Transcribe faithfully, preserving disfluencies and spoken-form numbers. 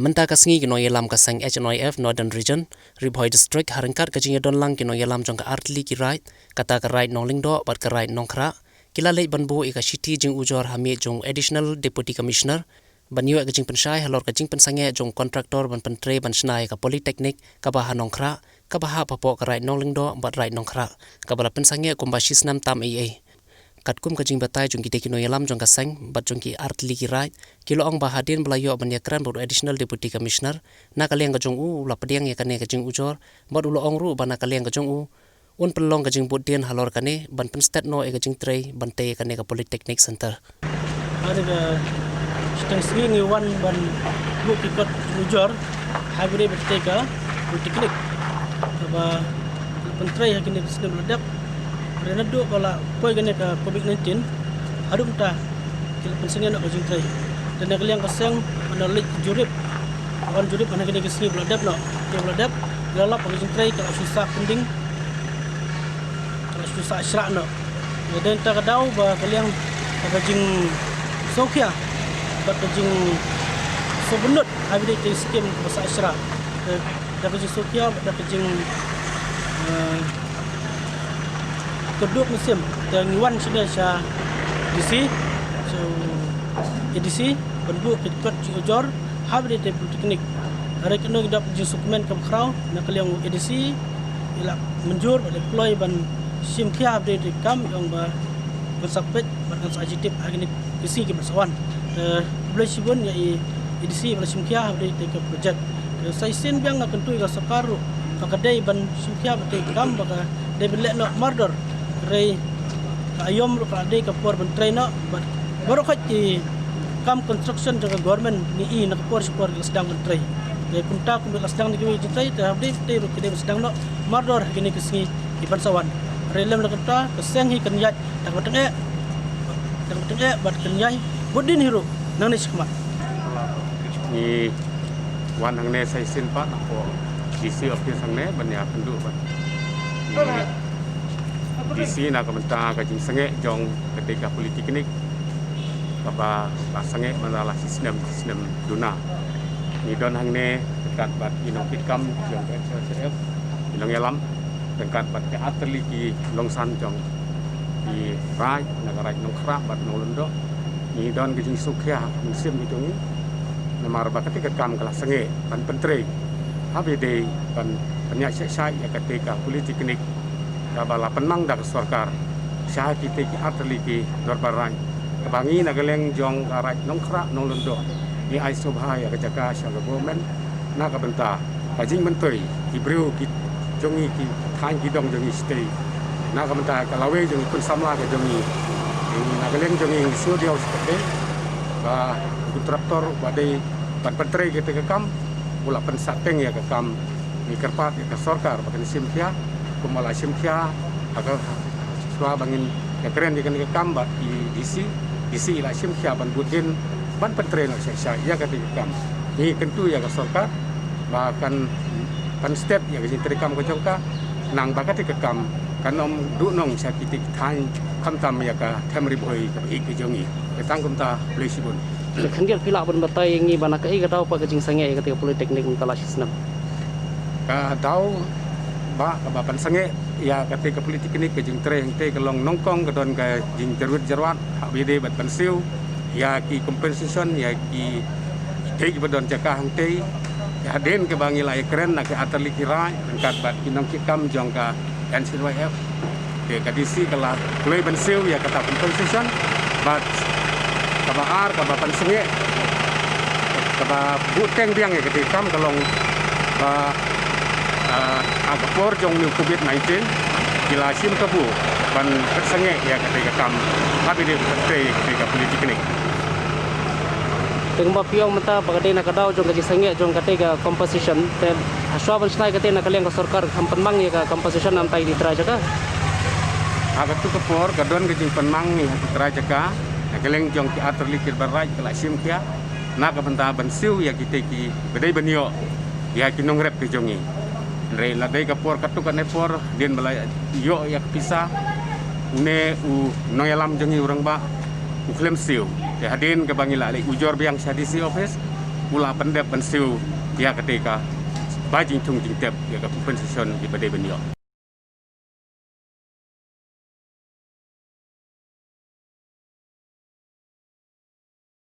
Mynta ka sngi ki nongïalam ka seng H N Y F Northern Region, Ri Bhoi District, ha ryngkat ka jingïadon lang ki nongïalam jong ka artylli ki raid, kata ka raid Nonglyngdoh bad ka raid Nongkhrah, ki la leit ban buh ïa ka shithi jingujor ha miej jong Additional Deputy Commissioner, ban ïoh ïa ka jingpynshai halor ka jingpynsangeh jong kontraktor ban pyntrei ban shna ïa ka polytechnic kaba ha Nongkhrah, kaba hap hapoh ka raid Nonglyngdoh bad raid Nongkhrah, kaba la pynsangeh kumba shi snem tam ei ei. Katkum ka jingbatai jong kitei ki nongïalam jong ka seng bad jong ki artylli ki raid, ki la ong ba hadien ba la ïoh ban ïakren bad u Additional Deputy Commissioner, na ka liang ka jong u, u la pdiang ïa kane ka jingujor, bad u la ong ruh ba na ka liang ka jong u, un pynlong ka jingbud dien halor kane ban pynstet noh ïa ka jingtrei ban tei ïa kane ka Polytechnic Center. Kane ka shiteng sngi ngi wan ban buh ki kot ujor ha kane ba tei ka polytechnic. Kaba la pyntrei ha kine ki snem ba la dep. Hynrei naduh ba la poi kane ka covid nineteen haduh mynta ki la pynsangeh noh ka jingtrei. Te na ka liang ka seng, wan leit jurip, wan jurip ha kine ki sngi ba la dep noh, ki ba la dep, la lap ka jingtrei, ka la shu sah pending, ka la shu sah shrah noh. Ïa dei ta ka daw ba ka liang ka jingsngewkhia bad ka jingsngewbynnud ha kine ki skim ba sah shrah. Da ka jingsngewkhia bad da ka jing, eh, kyrduh mynsiem, te ngi wan shane sha D C, sha A D C, ban buh ki kot jingujor ha kane ka polytechnic. Hynrei kane ngi dap jingsngewkmen kaba khraw na ka liang u A D C, i la mynjur bad i la kloi ban shim khia ha kane ka kam, i ong ba ngan sa peit bad ngan sa ai jingtip ha kine ki sngi kiban sa wan. Te khublei shibun ïa i A D C ba la shim khia ha kane ka project. Te sa shisien biang nga kyntu ïa ka sorkar ruh ba ka dei ban shim khia ha kane ka kam, ba ka dei ban leh noh mardor. Hynrei ka aïom ruh ka la dei ka por ban trei noh, bad baroh khoit ki kam construction jong ka government ngi i na ka por sha ka por ki la sdang ban trei. Te kumta kumba la sdang da kiwei ki jingtrei, te haba dei trei ruh ki dei ban sdang noh mardor ha kine ki sngi kiban sa wan. Hynrei lem da kumta ka seng hi kan ïaid da kaba tyngeh, da kaba tyngeh bad kan ïai bud dien hi ruh nangne shakhmat. Ngi wan hangne sa shisien pat hapoh D C office hangne ban ïakynduh bad i D C na ka bynta ka jingsangeh jong katei ka polytechnic kaba la sangeh mynta la shi snem, shi snem duna. Ngi don hangne ryngkat bad i nongkitkam jong ka H N Y F, i nongïalam, ryngkat bad ki artylli ki longsan jong ki raid, na ka raid Nongkhrah bad Nonglyngdoh. Ngi don ka jingsngewkhia ha ka mynsiem ka jong ngi namar ba katei ka kam ka la sangeh ban pyntrei, haba dei ban pynïaid shai shai ïa katei ka polytechnic kaba la pynmang da ka sorkar sha kitei ki artylli ki dorbar raid. Kaba ngi na ka liang jong ka raid Nongkhrah Nonglyngdoh ngi ai sngewbha ïa ka jaka sha ka government na ka bynta ka jingmyntoi ki briew ki jong ngi, ki thaiñ ki dong jong ngi shatei. Na ka bynta ka lawei jong ngi, khun samla ka jong ngi. Ngi na ka liang jong ngi ngi sngewdiaw shatei ba u kontraktor uba dei ban pyntrei katei ka kam u la pynsah teng ïa ka kam. Ngi kyrpad ïa ka sorkar ba kan shim khia, kumba la shim khia ha ka, shuwa ba ngin ïakren ïa kane ka kam bad i D C, D C i la shim khia ban bud dien ban pyntrei noh shai shai ïa katei ka kam. Ngi kyntu ïa ka sorkar ba kan pynstet ïa ka jingtrei kam ka jong ka, nang ba katei ka kam kan ym duhnong sha kitei ki thaiñ, khamtam ïa ka them Ri Bhoi kaba ïeit ka jong ngi. Te tang kumta, khublei shibun. Te khyndiat phi lah ban batai ïa ngi ba na kaei ka daw pat ka jingsangeh ïa katei ka polytechnic mynta la shi snem? Ka daw ba, kaba pynsangeh ïa katei ka polytechnic, ka jingtrei hangtei ka long nyngkong ka don ka jingjyrwit jyrwat haba dei ban pynsiew ïa ki compensation ïa kitei kiba don jaka hangtei. Hadien kaba ngi la ïakren na ki artylli ki raid ryngkat bad ki nongkitkam jong ka N C Y F. Te ka D C ka la kloi ban siew ïa kata compensation, bad kaba ar, kaba pynsangeh, kaba buhteng biang ïa katei ka kam ka long ba, ah, ha ka por jong u covid nineteen ki la shim kabu ban pynsangeh ïa katei ka kam haba dei ban pyntrei ïa katei ka polytechnic. Te kumba phi ong mynta ba ka dei na ka daw jong ka jingsangeh jong katei ka compensation, te hashwa ban shna ïa katei na ka liang ka sorkar kam pynmang ïa ka compensation namar ïa ki trai jaka? Ha katei ka por ka don ka jingpynmang ïa ki trai jaka na ka liang jong ki artylli ki dorbar raid, ka la shim khia na ka bynta ban siew ïa kitei kiba dei ban ïoh ïa ki nongrep ki jong ngi. Hynrei la dei ka por katto katne por, hadien ba la ïoh ïa ka pisa, une u nongïalam jong ngi u rangbah u khlem siew. Te hadien kaba ngi la leit ujor biang sha D C office, u la pyndep ban siew ïa katei ka bai jingthung jingtep ïa ka compensation kiba dei ban ïoh.